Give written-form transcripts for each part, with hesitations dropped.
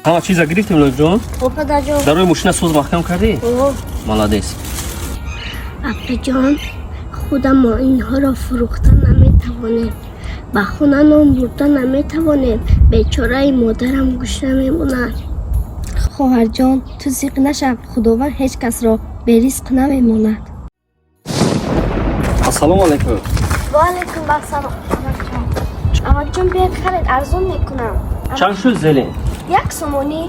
Ҳама чиза гирифтем, Лоиқҷон? О, падарҷон. Дарои мошина соз маҳкам кардӣ? О. Молодец. Апаҷон, худам мо инҳоро фурӯхта наметавонем, ба хона нон бурда наметавонем. Бечораи модарам гушна мемонад. Хоҳарҷон, ту зиқ нашав, Худованд ҳеҷ касро беризқ намемонад. Ассалому алайкум. Ваалайкум ассалом, амакҷон. Амакҷон, биёед, харед, арзон мекунам. Чанд шуд зелень? 1 сомонӣ.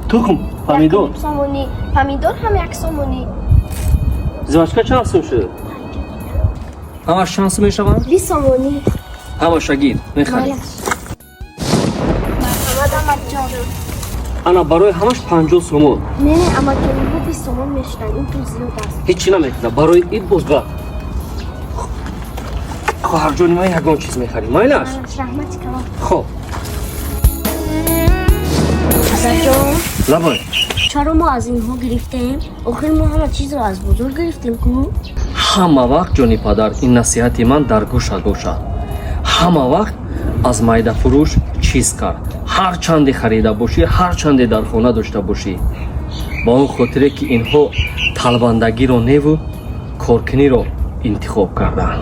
Тухм, помидор? 1.5 сомонӣ. Помидор ҳам 1 сомонӣ. Жвачка чанд сум шуд? Ҳамаш чанд сум мешаванд? 20 сомонӣ. Ҳамаша гир, мехарем. Марҳамат, амакҷон. Ана, барои ҳамаш 50 сомон. Не, амакҷон, инҳо 20 сомон мешуданд, ин пул зиёд аст. Ҳечи намекунад, барои ид боз ба хоҳарҷони ман ягон чиз мехарем, майлаш? Раҳмати калон. Хоб. Падарҷон. Лабай. Чаро мо аз инҳо гирифтем? Охир мо ҳама чизро аз бозор гирифтем ку. Ҳама вақт, ҷони падар, ин насиҳати ман дар гӯшат бошад: ҳама вақт аз майдафурӯш чиз кард, ҳар чанде харида бошӣ, ҳар чанде дар хона дошта бошӣ, ба он хотире ки инҳо талбандагиро неву коркуниро интихоб карданд.